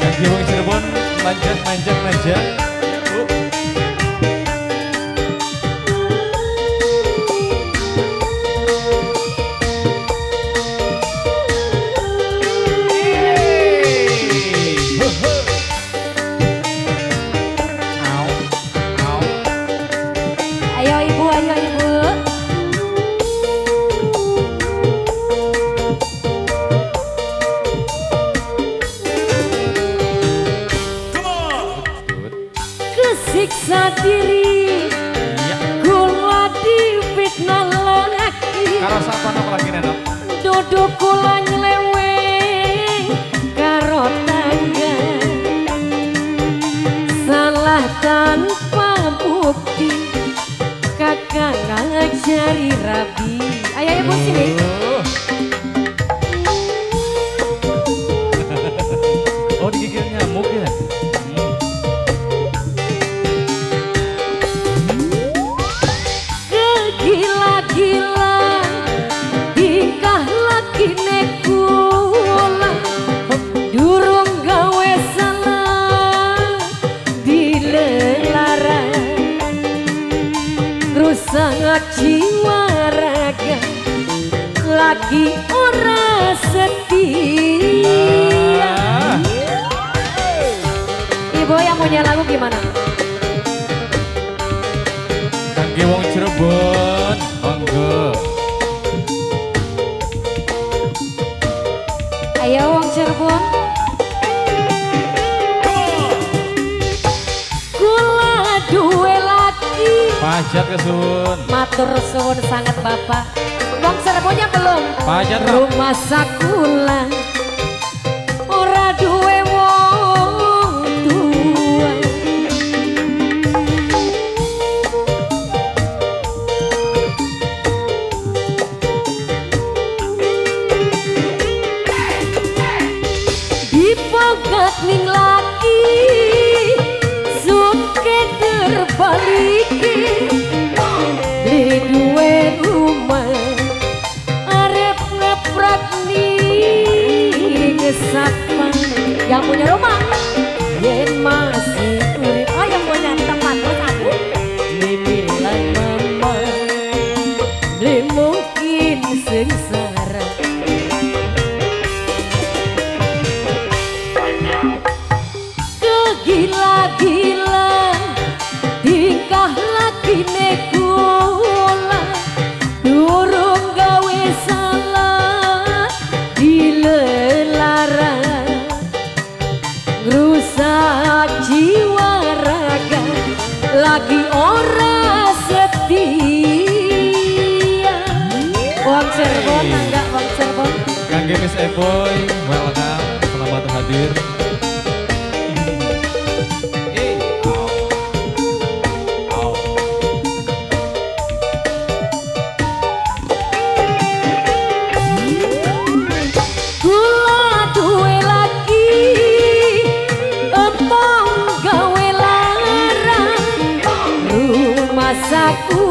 Kangge wong Cirebon manjat manjat manjat. Ayo ibu, ayo ibu. Kesiksa diri, kula difitnah lagi. Karo sapa napa lagi nenok? Duduk kula nyeleweng karo tangga. Salah tanpa bukti, kakak ngajari rabi. Ayo ibu sini. Oh, digigit nyamuk ya? Gila-gila tingkah laki kula, durung gawe salah dilelara, rusak jiwa raga laki ora setia. Ibu yang punya lagu gimana? Kangge wong Cirebon, monggo. Ayo wong Cirebon. Kula duwe laki. Pajat kesuwun. Matur suwun sangat Bapak. Wong Cirebonnya belum. Pajat rumah sakula ora duwe wong tua. Dipogat ning laki suke terbaliki, beli duwe rumah arep ngeprak ning sapa yang punya rumah yen masih urip. Oh, yang punya tempat terus aku mimi lan mama beli mungkin sengsara. Gila-gila tingkah laki kula, durung gawe salah dilelara, ngrusak jiwa raga lagi ora setia. Wong Cirebon enggak, wong Cirebon. Kangge Miss Eboy, welcome, selamat hadir. Saku